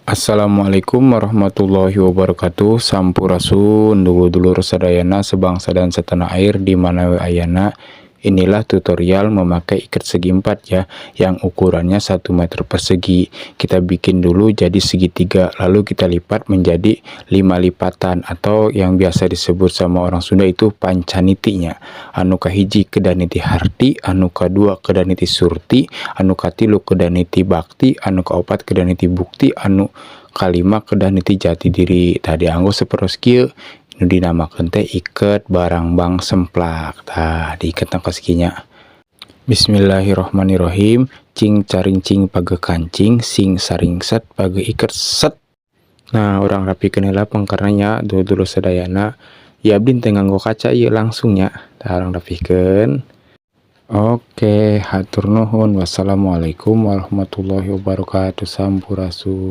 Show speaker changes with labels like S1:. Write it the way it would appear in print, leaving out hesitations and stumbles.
S1: Assalamualaikum warahmatullahi wabarakatuh. Sampurasun, dulur-dulur sadayana sebangsa dan setanah air di mana we ayana. Inilah tutorial memakai ikat segi empat ya, yang ukurannya 1 meter persegi. Kita bikin dulu jadi segitiga, lalu kita lipat menjadi 5 lipatan atau yang biasa disebut sama orang Sunda itu pancanitinya. Anu kahiji kedah niti harti, anu kadua kedah niti surti, anu katilu kedah niti bakti, anu kaopat kedah niti bukti, anu kalima kedah niti jati diri. Tadi anggo sapertos kieu nu dinamakeun teh iket barangbang semplak. Tah, diiket kos kieu nya. Bismillahirrohmanirrohim. Cing caringcing pageuh kancing, sing saringset pageuh iket set. Nah, urang rapikeun heula pengkerna nya, dulur-dulur sadayana. Ya, abdi teu nganggo kaca ieu, langsung nya. Tah, urang rapihkeun. Oke, hatur nuhun. Wassalamualaikum warahmatullahi wabarakatuh. Sampurasun.